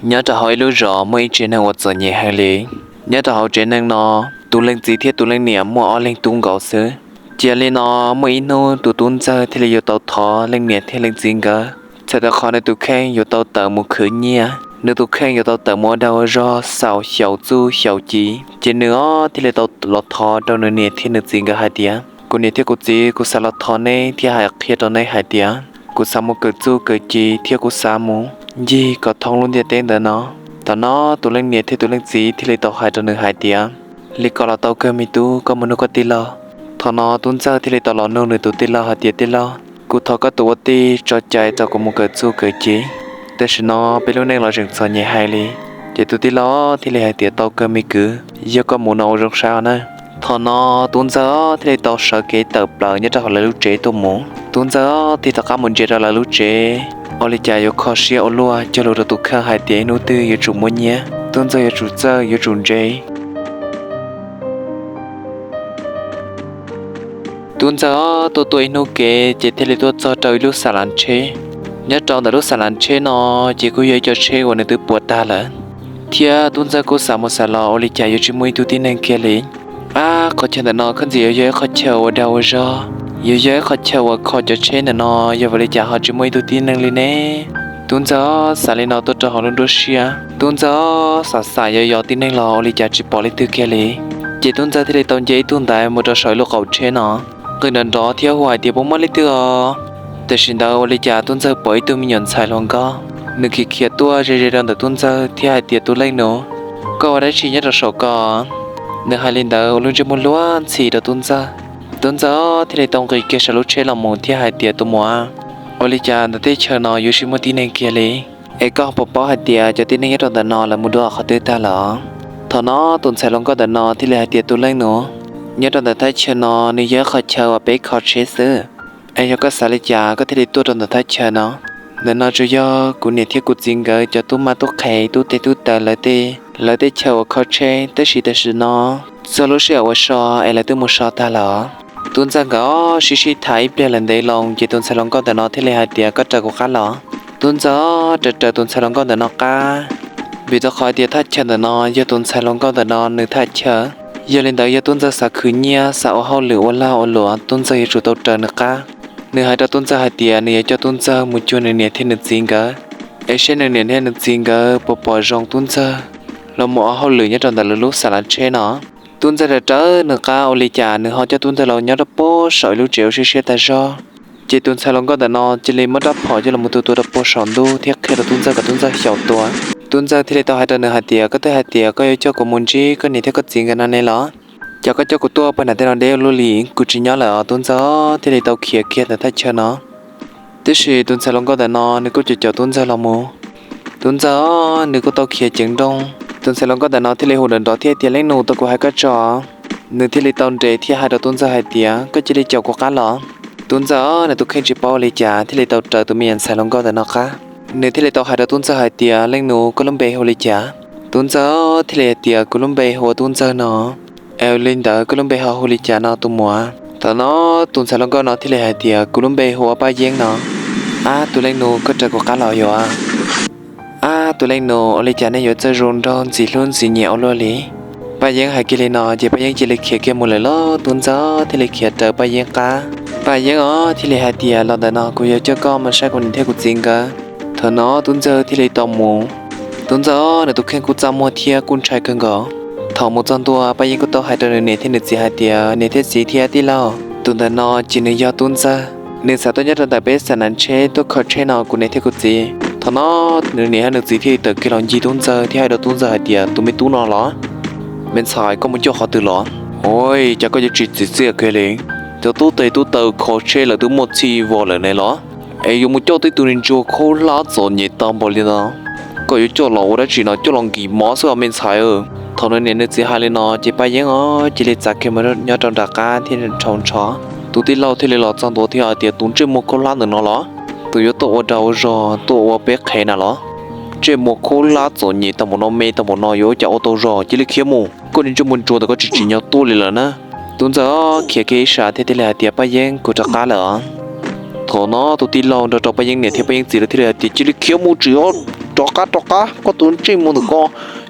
Nyob rau hauv ib lub zos muaj ib tsev neeg uas txom nyem heev li. Nyob rau hauv tsev neeg no, tus leej txiv thiab tus leej niam muaj ob leeg tub nkaus xwb. Cia li no, muaj ib hnub tus tub ntxawg thiaj li yuav tau thov leej niam thiab leej txiv nkawd, txhais tau qhov nws tus kheej yuav tau tawm mus khwv nyiaj, nws tus kheej yuav tau tawm mus ua dag ua zog xaus xyaum txuj xyaum ci, ces nws ob thiaj li tau los thov rau nws niam thiab nws txiv nkawd hais tias, kuv niam thiab kuv txiv, kuv xav los thov neb thiab hais qhia rau neb hais tias, kuv xav mus kawm txuj kawm ci thiab kuv xav mus ncig kom thoob lub ntiaj teb ntawm no. Thaum no tus leej niam thiab tus leej txiv thiaj li tau hais rau nws hais tias, li ko los tau kawg me tub, koj mus nug koj tij laug. Thaum no tub ntxawg thiaj li tau los nug nws tus tij laug hais tias, tij laug, kuv thov koj tus ua tij tso cai tau kuv mus kawm txuj kawm ci, tam sim no peb lub neej los tseem txom nyem heev li. Ces tus tij laug thiaj li hais tias, tau kawg me kwv, yog koj mus no ua zoo saib os na. Thaum no tub ntxawg thiaj li tau sawv kev tawm plaws nyob rau hauv lawv lub tsev tuaj mus. Tub ntxawg thiaj rov qab mus ntsia rau lawv lub tsev, ua li cas yuav kho siab ua luaj, cog lus rau tus kheej hais tias ib hnub twg yuav tsum muaj nyiaj, tub ntxawg yuav tsum txawj yuav tsum ntse. Tub ntxawg tuaj tuaj ib hnub kev ces thiaj li tuaj txog rau ib lub xa las tsheb. Nyob rau ntawm lub xa las tsheb no ces kuj yog ib co tsheb uas nws twb puas tag lawm, thiab tub ntxawg kuj xav mus xav los ua li cas yuav tsis muaj ib tug tib neeg kiag li. Ab, qhov chaw ntawm no koj ntxim yuav yog ib qhov chaw ua dag ua zog, yuav yog ib qhov chaw uas kho cov tsheb ntawm no, yog vim li cas ho tsis muaj ib tug tib neeg li ne? Tub ntxawg xav li no tuaj rau hauv lub nruab siab, tub ntxawg xav xav yos yos tib neeg los ua li cas tsis pom leej twg kiag li. Ces tub ntxawg thiaj li tau nce ib tug ntaiv mus rau saum ib lub qaum tsheb no, nqis nrov nrov thiab hu hais tias, puas muaj leej twg os? Tam sim ntawd ua li cas tub ntxawg pom ib tug me nyuam ntxhais hluas nkauj, nws khiav khiav tuaj ze ze rau ntawm tub ntxawg thiab hais tias, tus leej nus, koj ua dab tsi nyob rau saum ko? Nws hais li ntawd ua lub ntsej muag luag ntxhi rau tub ntxawg. Tub ntxawg thiaj li tau nqis kiag saum lub tsheb los mus thiab hais tias, tus muam, ua li cas ntawm teb chaws no yuav tsis muaj tib neeg kiag li, es koj puas paub hais tias cov tib neeg nyob rau ntawm no lawv mus dua qhov twg tag lawm? Thaum no tus ntxhais hluas nkauj ntawm no thiaj li hais tias, tus leej nus, nyob rau ntawm thaj chaw no nws yog ib qhov chaw uas peb kho tsheb xwb, es yog koj xav li cas koj thiaj li tuaj rau ntawm thaj chaw no. Ntawm no tsuas yog kuv niam thiab kuv txiv nkawd cov tub maj tub qhe tub teg tub taw lawv tej, lawv tej chaw uas kho tsheb, tab sis tam sim no txog lub sij hawm uas so es lawv twb mus so tag lawm. Tub ntxawg nkawd sib sib tham ib pliag lawm ntev loo ces tus ntxhais hluas nkauj ntawm no thiaj li hais tias, koj raws kuv qab los. Tub ntxawg raws raws tus ntxhais hluas nkauj ntawm no qab, vim rau qhov tias thaj chaw ntawm no yog tus ntxhais hluas nkauj ntawm no nws thaj chaw. Yog li ntawd yog tub ntxawg xav khwv nyiaj, xav ua hauj lwm ua lag ua luam, tub ntxawg yuav tsum tau raws nws qab. Nws hais rau tub ntxawg hais tias nws yuav coj tub ntxawg mus cuag nws niam thiab nws txiv nkawd, es seb nws niam thiab nws txiv nkawd puas pom zoo tub ntxawg los mus ua hauj lwm nyob rau ntawm lawv lub xa las tsheb no. Tub ntxawg raws raws nws qab ua li cas nws ho coj tub ntxawg los nyob rau puag saum ib lub tsev uas siab siab tag zog. Ces tus ntxhais hluas nkauj ntawm no cia li muab rab phom coj los mus tua tua rau puag saum ntuj thiab qhia rau tub ntxawg kom tub ntxawg xyaum tua. Tub ntxawg thiaj li tau hais rau nws hais tias, koj twb hais tias koj yuav coj kuv mus ntsib koj niam thiab koj txiv nkawd no ne los, cas koj coj kuv tuaj puag nram tej no deb ua luaj li, kuv tsis nyob lawm os. Tub ntxawg thiaj li tau khiav kiag ntawm thaj chaw no. Tiam sis tus ntxhais hluas nkauj ntawm no nws kuj caum caum tub ntxawg los mus. Tub ntxawg nws kuj tau khiav ceev nrooj. Tus ntxhais hluas nkauj ntawm no thiaj li hu nrov nrov thiab tias, leej nus, tau kuv hais koj tso. Nws thiaj li tau nres thiab hais rau tub ntxawg hais tias, koj cia li caum kuv qab los. Tub ntxawg nws tus kheej tsis paub ua li cas thiaj li tau raws tus me nyuam ntxhais hluas nkauj ntawm no qab. Nws thiaj li tau hais rau tub ntxawg hais tias, leej nus, koj lub npe hu li cas? Tub ntxawg thiaj li hais tias, kuv lub npe hu ua Tub Ntxawg no. Es li ntawd koj lub npe ho hu li cas no tus muam? Thaum no tus ntxhais hluas nkauj no thiaj li hais tias, kuv lub npe hu ua Paj Yeeb no. Ab, tus leej nus, koj raws kuv qab los yuav. Ab, tus leej nus, ua li cas nej yuav txawj zoo nraug ntxim hlub ntxim nyiam ua luaj li? Paj Yeeb hais kiag li no ces Paj Yeeb cia li khiav kiag mus lawm lauj. Tub Ntxawg thiaj li khiav raws Paj Yeeb qab. Paj Yeeb os thiaj li hais tias, los ntawm no kuv yuav coj koj mus saib kuv niam thiab kuv txiv nkawd. Thaum no Tub Ntxawg thiaj li tau mus. Tub Ntxawg nws tus kheej kuj txaj muag thiab kuj ntshai kawg nkaus. Thaum mus txog ntua Paj Yeeb kuj tau hais rau nws niam thiab nws txiv hais tias, niam thiab txiv thiab tij laug, tus ntawm no ces nws yog Tub Ntxawg, nws xav tuaj nyob rau ntawm peb xa nas tsheb tuaj kho tsheb no kuv niam thiab kuv txiv. Thaum no nws niam thiab nws txiv thiaj li tawm kiag los ncig Tub Ntxawg thiab hais rau Tub Ntxawg hais tias, tus me tub no los? Me ntxhais, koj mus coj qhov twg los? Ua cas koj yuav tsis txi txiaj kiag li? Cov tub teg tub taw kho tsheb lawv twb muaj txhij vog lawm ne los, es yuav mus coj tib tug niag ntsuag khaub hlab txom nyem tag npaum li no, koj yuav coj los ua dab tsi no, coj los nkim mov xwb os me ntxhais. Thaum nws niam nws txiv hais li no ces Paj Yeeb os cia li txav kiag mus nyob rau nram qab thiab nrhau nrho. Tus tij laug thiaj li los txog ntua thiab hais tias, tus ntsej muag khaub hlab ntawm no los? Tus yuav tuaj ua dag ua zog tuaj ua peb qhev na los? Ntsej muag khaub hlab txom nyem tag npaum no me tag npaum no yuav ua cas ua tau zog, cia li khiav mus. Koj niag ntsej muag ntsuag ntawm koj tsis tsim nyog tuaj li lawm na. Tub Ntxawg khiav kiag ib sab thiab thiaj li hais tias, Paj Yeeb, kuv rov qab lawm os. Thaum no tus tij laug nrog rau Paj Yeeb niam thiab Paj Yeeb txiv lawv thiaj li hais tias, cia li khiav mus tsis txhob Rov qab, rov qab, koj tus ntsej muag ntawm ko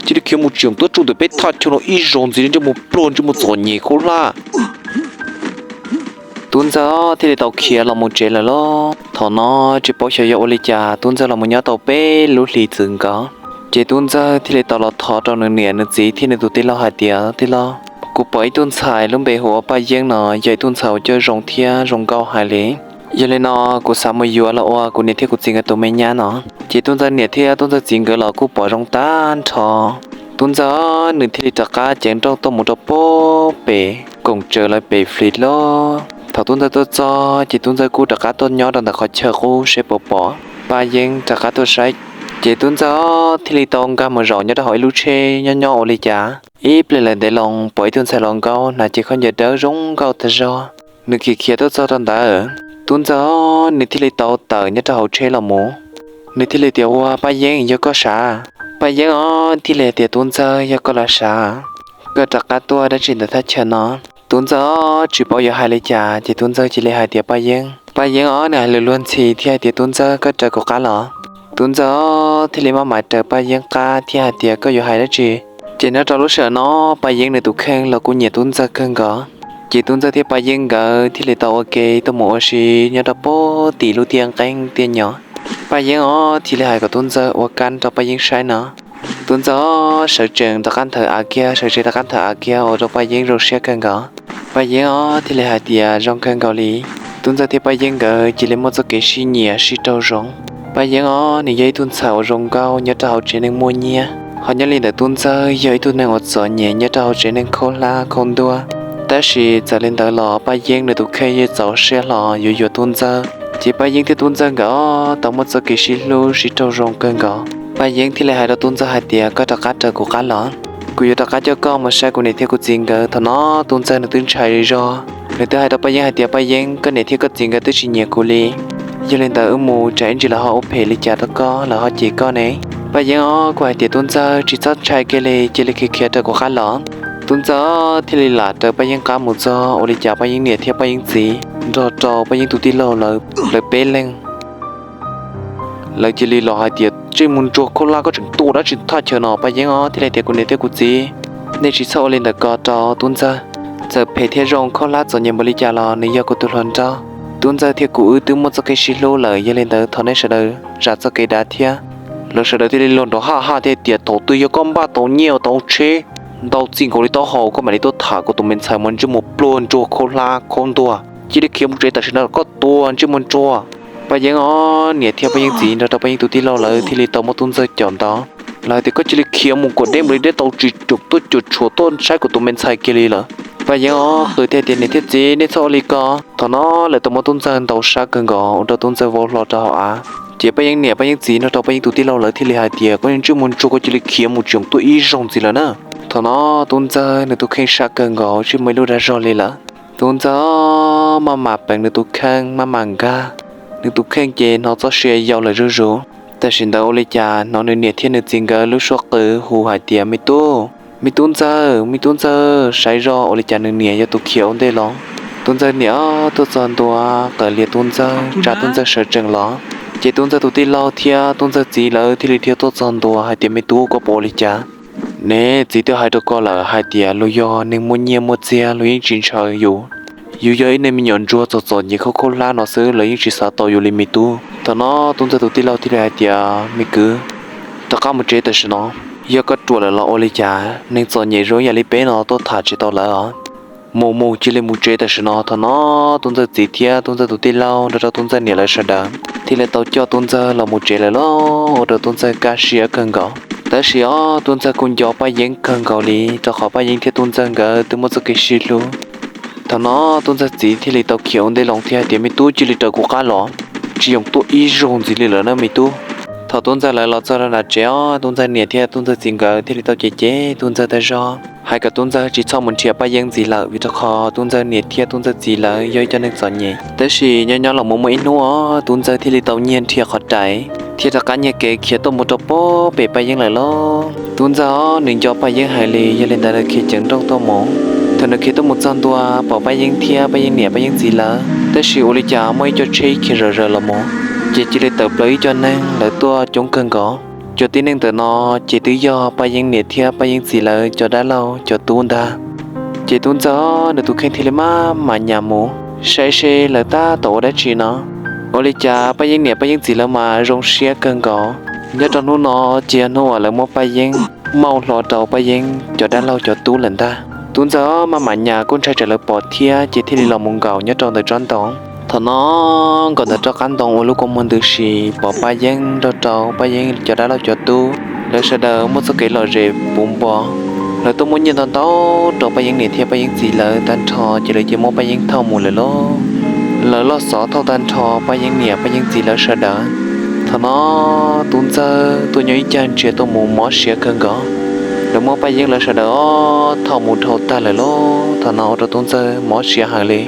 cia li khiav mus tseem tuaj tsuj ntawm peb thaj chaw no ib zaug ntxiv li, ntsej muag pluag, ntsej muag txom nyem khaub hlab. Tub ntxawg thiaj li tau khiav los mus tsev lawm lauj. Thaum no tsis paub xyov yog ua li cas tub ntxawg los mus nyob tau peb lub hlis txwm nkaus, ces tub ntxawg thiaj li tau los thov rau nws niam nws txiv thiab nws tus tij laug hais tias, tij laug, kuv pom ib tug ntxhais lub npe hu ua Paj Yeeb no, yog ib tug ntxhais uas coj zoo thiab zoo nkauj hais li. Yog li no kuv xav mus yuav los ua kuv niam thiab kuv txiv nkawd tus me nyab no. Ces tub ntxawg niam thiab tub ntxawg txiv nkawd los kuj pom zoo tag nrho. Tub ntxawg nws thiaj li rov qab ceev nrooj tuaj mus rau pem koom tsawv lawv pem flis lauj. Thaum tub ntxawg tuaj txog ces tub ntxawg kuj rov qab tuaj nyob rau ntawm qhov chaw qub seb puas pom Paj Yeeb rov qab tuaj saib. Ces tub ntxawg thiaj li tau nkag mus zaum nyob rau hauv ib lub tsheb nyob nyob ua li cas. Ib pliag lawm ntev loo pom ib tug ntxhais hluas nkauj hnav cev khaub ncaws dawb zoo nkauj tag zog, nws khiav khiav tuaj txog rau ntawd. Tub ntxawg nws thiaj li tau tawm nyob rau hauv tsheb los mus. Nws thiaj li tias, ua Paj Yeeb, yog koj sav? Paj Yeeb os thiaj li hais tias, tub ntxawg, yog koj los sav, koj rov qab tuaj dab tsi ntawm thaj chaw no? Tub ntxawg tsis paub yuav hais li cas ces tub ntxawg cia li hais tias, Paj Yeeb. Paj Yeeb os nws hais lus luag ntxhi thiab hais tias, tub ntxawg, koj raws kuv qab los. Tub ntxawg thiaj li maj mam raws Paj Yeeb qab thiab hais tias, koj yuav hais dab tsi? Ces nyob rau lub sij hawm no Paj Yeeb nws tus kheej los kuj nyiam tub ntxawg kawg nkaus. Ces tub ntxawg thiab Paj Yeeb nkawd thiaj li tau ua ke tuaj mus ua si nyob rau pem tim lub tiaj nqeeb tiaj nyo. Paj Yeeb os thiaj li hais kom tub ntxawg ua kab rau Paj Yeeb saib no. Tub ntxawg sawv tsees rov qab nthawv av kiag, sawv tsees rov qab nthawv av kiag ua rau Paj Yeeb zoo siab kawg nkaus. Paj Yeeb os thiaj li hais tias, zoo kawg nkaus li. Tub ntxawg thiab Paj Yeeb nkawd cia li muaj txoj kev sib nyiam sib raug zoo. Paj Yeeb os nws yog ib tug ntxhais uas zoo nkauj nyob rau hauv tsev neeg muaj nyiaj, ho nyob li ntawm tub ntxawg yog ib tug neeg uas txom nyem nyob rau hauv tsev neeg khaub hlab khaub ntuag. Tab sis txawm li ntawd los Paj Yeeb nws tus kheej yeej txaus siab hlo yuav yuav tub ntxawg. Ces Paj Yeeb thiab tub ntxawg nkawd tau muaj txoj kev sib hlub sib raug zoo kawg nkaus. Paj Yeeb thiaj li hais rau tub ntxawg hais tias, koj rov qab raws kuv qab los, kuv yuav rov qab coj koj mus saib kuv niam thiab kuv txiv nkawd. Thaum no tub ntxawg nws twb ntshai zog, nws twb hais rau Paj Yeeb hais tias, Paj Yeeb, koj niam thiab koj txiv nkawd twb tsis nyiam kuv li. Yog li ntawd wb mus tsam ib ntsis lawv ho ua phem li cas rau koj, lawv ho cem koj ne. Paj Yeeb os kuj hais tias, tub ntxawg, tsis txhob ntshai kiag li, cia li khiav khiav raws kuv qab los. Tub ntxawg thiaj li lam raws Paj Yeeb qab mus txog ua li cas Paj Yeeb niam thiab Paj Yeeb txiv nrog rau Paj Yeeb tus tij laug lawv peb leeg, lawv cia li los hais tias, ntsej muag ntsuag khaub hlab, koj tseem tuaj ua dab tsi thaj chaw no? Paj Yeeb os thiaj li tias, kuv niam thiab kuv txiv, nej tsis txhob ua li ntawd ko rau tub ntxawg. Txawm phem thiab zoo khaub hlab txom nyem npaum li cas los nws yog kuv tus hluas nraug. Tub ntxawg thiab kuv wb twb muaj txoj kev sib hlub lawm, yog li ntawd thov nej sawv daws zam txoj kev dav thiab. Lawv sawv daws thiaj li luag nrov haj haj thiab tias, thaum twg yog koj npaj tau nyiaj tau tsheb ntau txij nkaus li taub hau koj mam li tuaj tham kuv tus me ntxhais mas ntsej muag pluag ntsuag khaub hlab khaub ntuag. Cia li khiav mus tsev tam sim no, koj tuag ntsej muag ntsuag. Paj Yeeb os niam thiab Paj Yeeb txiv nrog rau Paj Yeeb tus tij laug lawv thiaj li tau muab tub ntxawg caum ntaus. Lawv hais tias, koj cia li khiav mus kom deb mus li deb, tau tsis txhob tuaj cuam tshuam tuaj saib kuv tus me ntxhais kiag li lawm. Paj Yeeb os qw thiaj tias, niam thiab txiv, nej txhob ua li ko. Thaum no lawv tau muab tub ntxawg ntaus sab kawg nkaus ua rau tub ntxawg vau hlo rau hauv av. Ces Paj Yeeb niam Paj Yeeb txiv nrog rau Paj Yeeb tus tij laug lawv thiaj li hais tias, koj niag ntsej muag ntsuag, koj cia li khiav mus tseem tuaj ib zaug ntxiv lawm na. Thaum no tub ntxawg nws tus kheej sab kawg nkaus tsis muaj ib lub dag zog li lawm. Tub ntxawg maj mam peev nws tus kheej maj mam nkag, nws tus kheej ces hnov txoj sia yau lawm zuj zus. Tam sim ntawd ua li cas hnov nws niam thiab nws txiv nkawd lub suab qw hu hais tias, me tub, me tub ntxawg, me tub ntxawg, saib zog ua li cas nws niam yog tus khiav ua ntej los. Tub ntxawg niam tuaj txog ntua qawm lias tub ntxawg, tsa tub ntxawg sawv tsees los. Ces tub ntxawg tus tij laug thiab tub ntxawg txiv lawv thiaj li dhia tuaj txog ntua hais tias, me tub, koj puas ua li cas? Ne, txiv twb hais rau koj lawm hais tias luag yog neeg muaj nyiaj muaj txiag luag yeej tsis ntshaw yus. Yus yog ib neeg me nyuam ntsuag txom txom nyem khaub khaub hlab no xwb lawv yeej tsis xav tau yus li me tub. Thaum no tub ntxawg tus tij laug thiaj li hais tias, me kwv, rov qab mus tsev tam sim no. Yog koj ruam lawm los ua li cas, neeg txom nyem zoo yam li peb no tuaj tham tsis tau lawv os. Mus mus, cia li mus tsev tam sim no. Thaum no tub ntxawg txiv thiab tub ntxawg tus tij laug nrog rau tub ntxawg niam lawv sawv daws thiaj li tau coj tub ntxawg los mus tsev lawm lauj, ua rau tub ntxawg kaj siab kawg nkaus. Tab sis os tub ntxawg kuj nco Paj Yeeb kawg nkaus li, rau qhov Paj Yeeb thiab tub ntxawg nkawd twb muaj txoj kev sib hlub. Thaum no tub ntxawg txiv thiaj li tau khiav ua ntej loo thiab hais tias, me tub, cia li raws kuv qab los, tsis yoo tuaj ib zaug ntxiv li lawm na me tub. Thaum tub ntxawg lawv los txog rau nram tsev os, tub ntxawg niam thiab tub ntxawg txiv nkawd thiaj li tau cem cem tub ntxawg tag zog, hais kom tub ntxawg tsis txhob mus nrhiav Paj Yeeb ntxiv lawm, vim rau qhov tub ntxawg niam thiab tub ntxawg txiv lawv yog ib co neeg txom nyem. Tab sis nyob nyob los mus muaj ib hnub os, tub ntxawg thiaj li tau nyiag nrhiav qhov rais thiab rov qab nyiag kev khiav tuaj mus rau pem Paj Yeeb lawm lauj. Tub ntxawg os nws nco Paj Yeeb heev li, yog li ntawd lawv khiav ceev nrooj tuaj mus. Thaum nws khiav tuaj mus txog ntua pom Paj Yeeb thiab Paj Yeeb niam Paj Yeeb txiv lawv, tab sis ua li cas muaj ib co tsheb khiav zawm zawm los mus, ces cia li tawm plaws ib co neeg lawv tuaj coob kawg nkaus. Cov tib neeg ntawm no ces twb yog Paj Yeeb niam thiab Paj Yeeb txiv lawv cov dab laug cov tub ntag. Ces Tub Ntxawg nws tus kheej thiaj li maj mam nyas mus saib seb lawv tab tom ua dab tsi no. Ua li cas Paj Yeeb niam Paj Yeeb txiv lawv mas zoo siab kawg nkaus. Nyob rau hnub no ces yog hnub uas lawv muab Paj Yeeb mauj hlo rau Paj Yeeb cov dab laug cov tub lawm ntag. Tub Ntxawg maj mam nyas kuj ntshai tsam lawv pom thiab ces thiaj li los mus nkaum nyob rau ntawm tsob ntoo. Thaum no nkaum ntawm rov qab ntoo ua lub kua muag ntws si pom Paj Yeeb nrog rau Paj Yeeb cov dab laug cov tub, lawv sawv daws muaj txoj kev lom zem puv npo. Lawv tuaj muab nyiaj ntau ntau rau Paj Yeeb niam thiab Paj Yeeb txiv lawv tag nrho ces lawv cia muab Paj Yeeb thauj mus lawm lauj. Lawv loj xov thauj tag nrho Paj Yeeb niam Paj Yeeb txiv lawv sawv daws. Thaum no Tub Ntxawg tuaj nyob ib cag ntsia tuaj mus mob siab kawg nkaus. Lawv muab Paj Yeeb lawv sawv daws ob thauj mus dhau tag lawm lauj. Thaum no ua rau Tub Ntxawg mob siab heev li.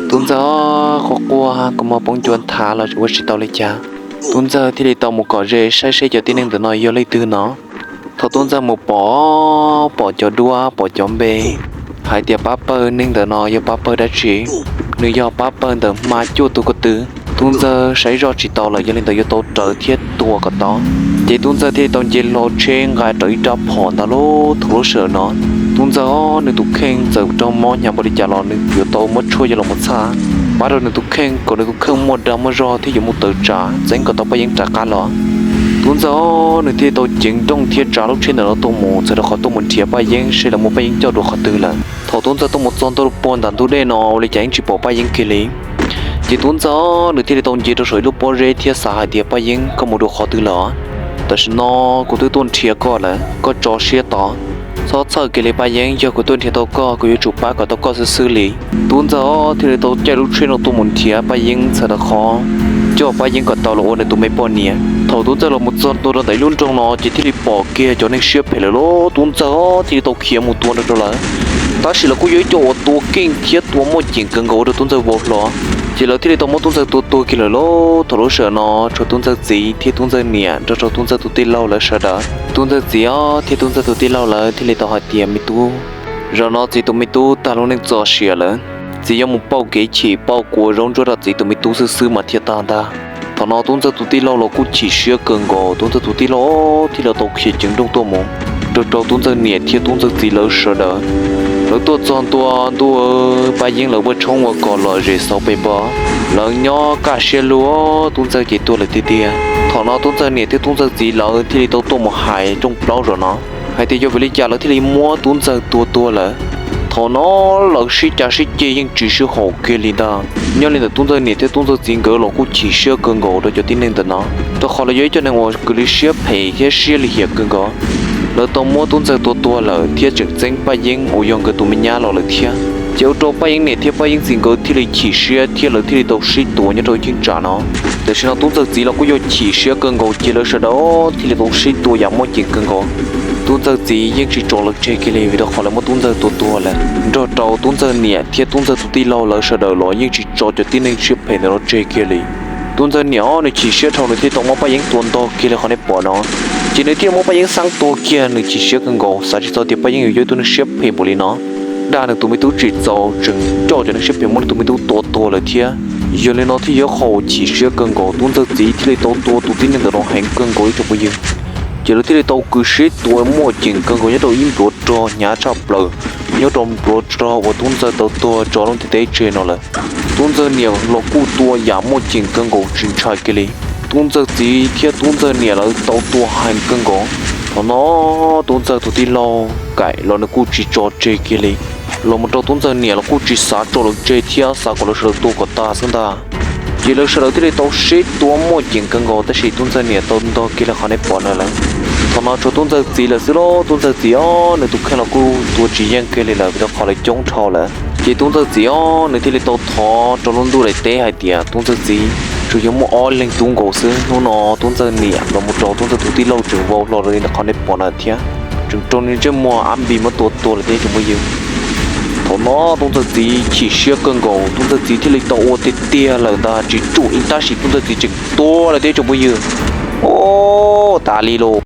Tub Ntxawg quaj quaj kua muag poob ncua nthav los ua tsis tau li cas. Tub Ntxawg thiaj li tau mus kom ze saib seb cov tib neeg ntawm no yog leej twg no. Thaum Tub Ntxawg mus pom, pom cov duab pom cov npe hais tias pab pawg neeg ntawm no yog pab pawg dab tsi, nws yog pab pawg ntawm hma cuaj tug ko tw. Tub Ntxawg saib zoj tsis tau lawm yog li ntawd yuav tau raws thiab tua kom tau. Ces Tub Ntxawg thiaj li tau nce hlo tsheb nqa rawv ib rab phom ntag lauj. Thaum lub sij hawm no Tub Ntxawg nws tus kheej txawm raug mob hnyav npaum li cas los nws yuav tau muab tshuaj coj los mus txhaj pab rau nws tus kheej kom nws tus kheej muaj dag muaj zog thiab yuav mus tawm tsam txeeb kom tau Paj Yeeb rov qab los. Tub Ntxawg nws thiaj li tau ceev nrooj thiab tsav lub tsheb ntawm no tuaj mus txog rau qhov tuaj mus nrhiav Paj Yeeb seb lawv muab Paj Yeeb coj dua qhov twg lawm. Thaum Tub Ntxawg tuaj mus txog ntua rau puag nram ntug dej no ua li cas yeej tsis pom Paj Yeeb kiag li. Ces Tub Ntxawg nws thiaj li tau nce rau saum ib lub pob zeb thiab xav hais tias, Paj Yeeb, koj mus dua qhov twg lawm? Tam sim no kuv twb tuaj nrhiav koj lawm, koj tso siab tos. Txhob txhawj kiag li Paj Yeeb, yog kuv tuaj nrhiav tau koj kuv yuav tsum pab kom tau koj xwb xwb li. Tub Ntxawg thiaj li tau caij lub tsheb no tuaj mus nrhiav Paj Yeeb txhawm rau qhov coj Paj Yeeb kom tau los ua nws tus me poj niam. Thaum Tub Ntxawg los mus txog ntua rau ntawm ib lub nroog no ces thiaj li pom kiag cov neeg siab phem lawm lauj. Tub Ntxawg thiaj li tau khiav mus tua nrog rau lawv. Tab sis lawv kuj yog ib co uas tua keej thiab tua muaj ceem kawg nkaus ua rau Tub Ntxawg vau hlo. Ces lawv thiaj li tau muab Tub Ntxawg tua tuag kiag lawm lauj. Thaum lub sij hawm no tshuav Tub Ntxawg txiv thiab Tub Ntxawg niam nrog rau Tub Ntxawg tus tij laug lawv sawv daws. Tub Ntxawg txiv thiab Tub Ntxawg tus tij laug lawv thiaj li tau hais tias, Me tub, zaum no txiv tus me tub tag lub neej txoj sia lawm. Txiv yuav mus pauj kev chim pauj kua zaub ntsuab rau txiv tus me tub xwb xwb mas thiaj tag ntag. Thaum no Tub Ntxawg tus tij laug los kuj chim siab kawg nkaus. Tub Ntxawg tus tij laug thiaj li tau khiav ceev nrooj tuaj mus rau rau Tub Ntxawg niam thiab Tub Ntxawg txiv lawv sawv daws. Lawv tuaj txog ntua ntuj, Paj Yeeb lawv vaj tshoob ua kom lom zem xauv pes npo. Lawv nyob kaj siab lug, Tub Ntxawg ces tuag lawm tiag tiag. Thaum no Tub Ntxawg niam thiab Tub Ntxawg txiv lawv thiaj li tau tuaj mus hais rooj plaub zaum no hais tias yog vim li cas lawv thiaj li muab Tub Ntxawg tua tuag lawm. Thaum no lawv sib cav sib ceg yeej tsis sib haum kiag li ntag. Nyob li ntawm Tub Ntxawg niam thiab Tub Ntxawg txiv nkawd los kuj chim siab kawg nkaus rau cov tib neeg ntawm no, rau qhov lawv yog ib co neeg uas kws li siab phem thiab siab lim hiam kawg nkaus. Lawv tau muab Tub Ntxawg tua tuag lawm thiab tseem txeeb Paj Yeeb uas yog nkawd tus me nyab los lawm thiab. Ces ua rau Paj Yeeb niam thiab Paj Yeeb txiv nkawd thiaj li chim siab thiab lawv thiaj li tau sib tua nyob rau cheeb tsam no. Tam sim no Tub Ntxawg txiv los kuj yog chim siab kawg nkaus ces lawv sawv daws thiaj li tau sib tua yam muaj ceem kawg nkaus. Tub Ntxawg txiv yeej tsis tso lawv tseg kiag li vim rau qhov lawv muab Tub Ntxawg tua tuag lawm. Nrog rau Tub Ntxawg niam thiab Tub Ntxawg tus tij laug lawv sawv daws los yeej tsis tso cov tib neeg siab phem ntawm no tseg kiag li. Tub Ntxawg niam nws chim siab dhau nws thiaj tau muab Paj Yeeb tua ntog kiag li qhov nej pom no. Ces nws thiaj muab Paj Yeeb xeeb tua kiag, nws chim siab kawg nkaus xav tsis txog tias Paj Yeeb yuav yog ib tug neeg siab phem npaum li no. Dag nws tus me tub tsis txaus tseem coj cov neeg siab phem muab nws tus me tub tua tuag lawm thiab. Yog li no thiaj yog qhov uas chim siab kawg nkaus, Tub Ntxawg txiv thiaj li tau tua tus tib neeg ntawm no heev kawg nkaus ib tsoom phooj ywg. Ces lawv thiaj li tau kws sib tua muaj ceem kawg nkaus nyob rau ib npluav rog hnyav tshaj plaws, nyob rau npluav rog uas Tub Ntxawg tau tuag tso lub ntiaj teb tseg no lawm. Tub Ntxawg niam los kuj tua yam muaj ceem kawg nkaus tsis ntshai kiag li. Tub Ntxawg txiv thiab Tub Ntxawg niam lawv tau tua heev kawg nkaus. Thaum no Tub Ntxawg tus tij laug Kaim los nws kuj tsis tso tseg kiag li. Los mus rau Tub Ntxawg niam los kuj tsis xav tso lawv tseg thiab xav kom lawv sawv daws tua kom tag xwb ntag. Ces lawv sawv daws thiaj li tau sib tua muaj ceem kawg nkaus tab sis Tub Ntxawg niam tau ntog kiag li qhov nej pom no lawm. Thaum no tshuav Tub Ntxawg txiv lawm xwb lauj. Tub Ntxawg txiv os, nws tus kheej los kuj tua tsis yeej kiag li lawm vim rau qhov lawv coob dhau lawm. Ces Tub Ntxawg txiv os, nws thiaj li tau thov rau lub ntuj daim teb hais tias Tub Ntxawg txiv tsuas yog muaj ob leeg tub nkaus xwb. Hnub no Tub Ntxawg niam los mus rau Tub Ntxawg tus tij laug tseem vau hlo li qhov nej pom no thiab, tseem raug nws ntsej muag ab npis muab tua tuag lawm thiab tsoom phooj ywg. Thaum no Tub Ntxawg txiv chim siab kawg nkaus, Tub Ntxawg txiv thiaj li tau ua tiag tiag lawm ntag, tsis tsum li tab sis Tub Ntxawg txiv tseem tua lawm thiab tsoom phooj ywg. Os, tas li lauj.